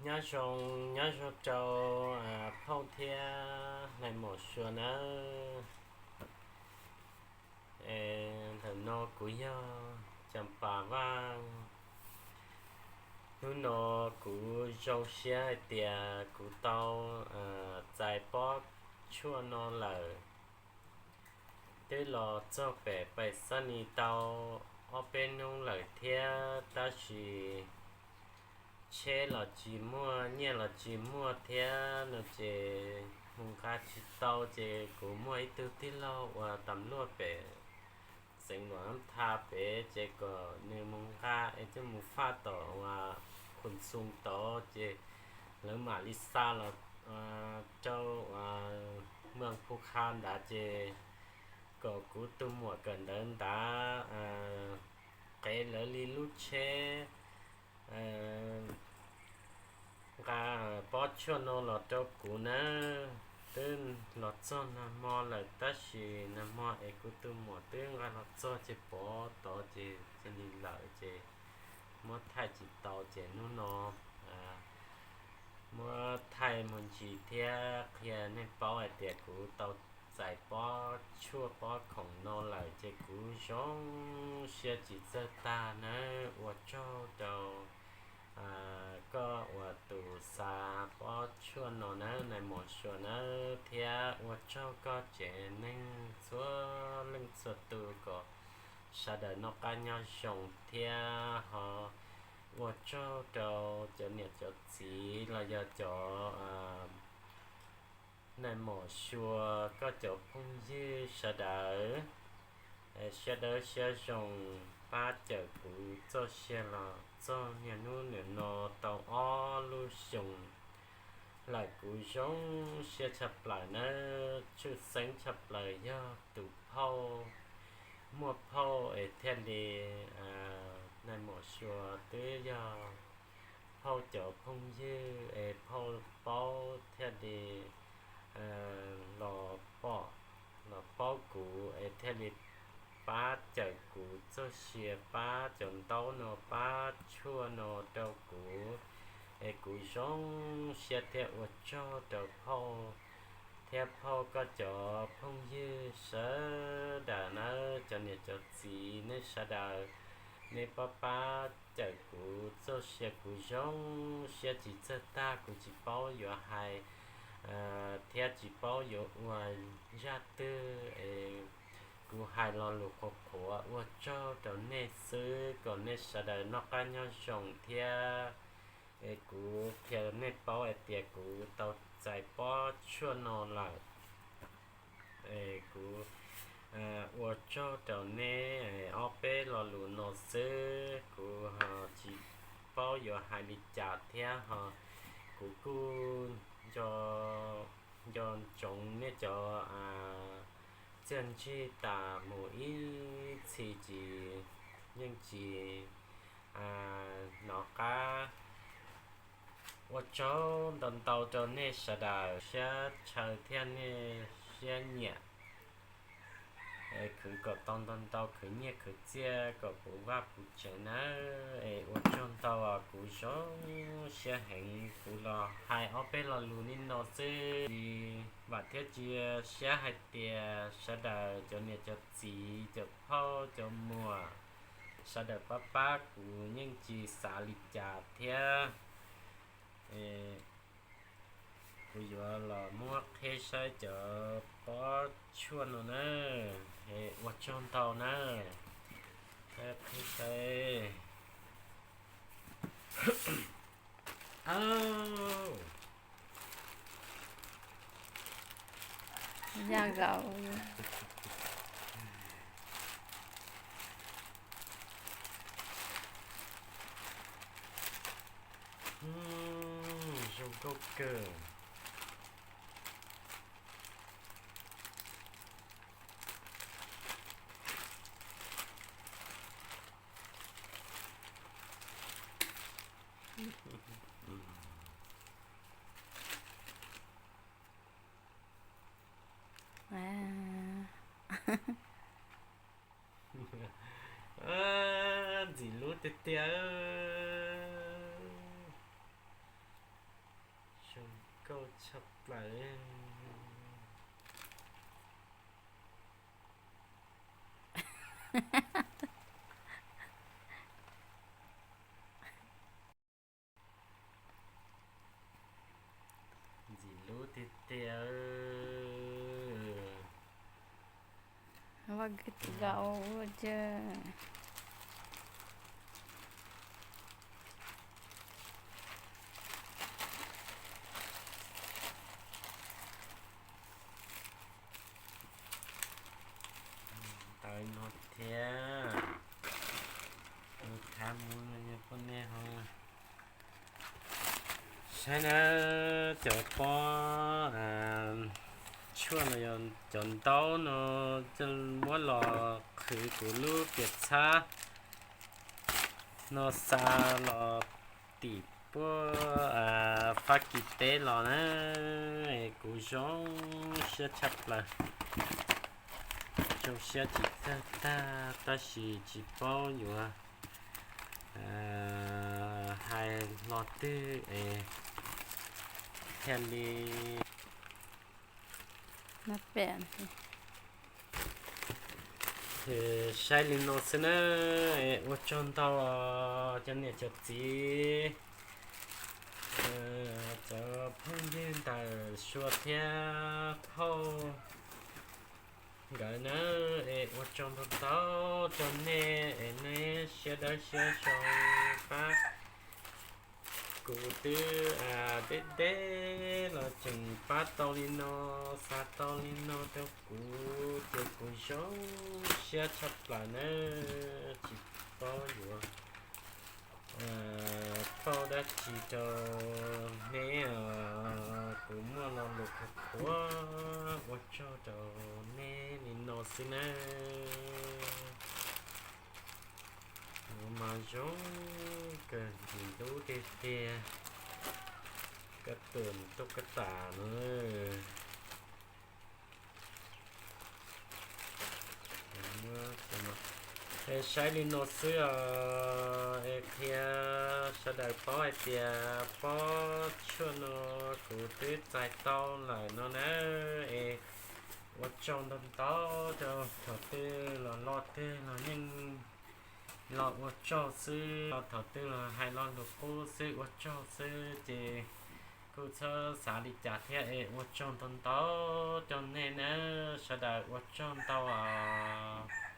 Nyob zoo, nyob zoo rau phauj thiab nais maum suav nawb. Ntawm no kuv yog Cam Pas Vaj. Hnub no kuv zoo siab hais tias kuv tau txais pob tshuaj no lawm. Twb los txog pem Pais Xab Nis tau ob peb hnub lawm thiab, tab sis tsheb los tsis muaj, nyiaj los tsis muaj thiab no ces mus nqa tsis tau. Ces kuv muaj ib tug tij laug uas tam luaj pem xeev Luam Tha pem, ces kom nws mus nqa es coj mus faj tom uas Khuam Xoo tod, ces lawv mam li xa los rau Moos Phu Kha ntawd, ces kom kuv tus muam kawm ntawv ntawd qev lawv li lub tsheb nqa pob tshuaj no los rau kuv nawb. Twb los txog nag hmo lawm, tab sis nag hmo es kuv tus muam twb nqa los txog ces pov tod ces cia li lawm, ces muab thaij tsis tau, ces hnub no muab thaij mus ntsis thiab qhia nej paub hais tias kuv tau txais pob tshuaj pob khoom no lawm, ces kuv zoo siab tsis txawj tag nawb. Ua tsaug rau koj uas tus xa pob tshuaj no nawb, nais maum suav nawb, thiab ua tsaug koj tsev neeg txhua leej txhua tus kom sawv daws noj qab nyob zoo thiab ho ua tsaug rau cov niam cov txiv los yog cov nais maum suav, koj cov phooj ywg sawv daws siab dawb siab zoo pab cawm kuv txoj sia los txog niaj hnub niam no tau ob lub xyoos lawm. Kuv zoo siab tshaj plaws nawb, tshwj xeeb tshaj plaws yog tus phauj, muaj phauj es thiaj li nais maum suav twb yog phauj cov phooj ywg es phauj paub thiaj li los pom, los paub kuv es thiaj li pab cawm kuv txoj sia, pab cov ntaub no, pab tshuaj no rau kuv, es kuv zoo siab thiab ua tsaug rau phauj thiab phauj koj cov phooj ywg sawv daws nawb, cov niam cov txiv nej sawv daws, nej pab pab cawm kuv txoj sia, kuv zoo siab tsis txawj tag, kuv tsis paub yuav hais thiab tsis paub yuav ua zaj twg es kuv hais lo lus qhuav qhuav ua tsaug rau nej xwb, kom nej sawv daws noj qab nyob zoo thiab. Es kuv qhia nej paub hais tias kuv tau txais pob tshuaj no lawm. Es kuv ua tsaug rau nej ob peb lo lus no xwb, kuv ho tsis paub yuav hais li cas thiab ho kuv kuj nco ntsoov nej cov txiaj ntsig tas mus ib txhis ces yeej tsis hnov qab. Ua tsaug ntau ntau rau nej sawv daws siab ntshaw thiab nej siab nyiam. Es khwv kom tau ntau ntau, khwv nyiaj khwv txiaj kom puv vaj puv tsev nawb. Es ua tsaug ntau, kuv zoo siab heev, kuv los hais ob peb lo lus li no xwb, vam thiab cia siab hais tias sawv daws cov niam cov txiv, cov phauj cov muam, sawv daws pab pab kuv yeej tsis xav li cas thiab. Kuv yuav los muab qhib saib cov pob tshuaj no na. Es ua tsaug ntau na. Qhib saib. Au, yaj zaum. Zoo nkauj kawg. Ntxim hlub tiag tiag. Tshaj plaws. Ntxim hlub tiag tiag. Vaj kws txiv nkaus ua tsaug. Ntawd no thiab. Mus thav mus no yog poj niam ho. Saib na, cov pob tshuaj no yog cov ntaub no, muab los qhwv kuv lub piam txhab no xa los tim puag Fab Kis teb los na, es kuv zoo siab tshaj plaws. Zoo siab tsis txawj tag tab sis tsis paub yuav hais hlo twg es thiaj li saib li no xwb na. Ua tsaug ntau cov niam cov txiv, cov phooj ywg ntawm Sua thiab Phauj nkawd na, es ua tsaug ntau ntau rau nej es nej siab dawb siab zoo pab kuv twb deb deb los tseem pab tau li no, xa tau li no rau kuv ces kuv zoo siab tshaj plaws nawb. Tsis paub yuav pauj dab tsi rau neb, kuv muaj lo lus qhuav qhuav ua tsaug rau neb li no xwb nawb. Kuv mas zoo kawg, ntxim hlub tiag tiag, koj tuam tuaj koj tas no. Es saib li no xwb os, es qhia sawv daws paub hais tias pob tshuaj no kuv twb txais tau lawm no na. Es ua tsaug ntau ntau rau thaum twg los lo twg los yeej los ua tsaug xwb, los thaum twg los hais lo lus qub xwb, ua tsaug xwb ces kuj txhob xav li cas thiab es ua tsaug ntau ntau rau nej na, sawv daws ua tsaug ntau os.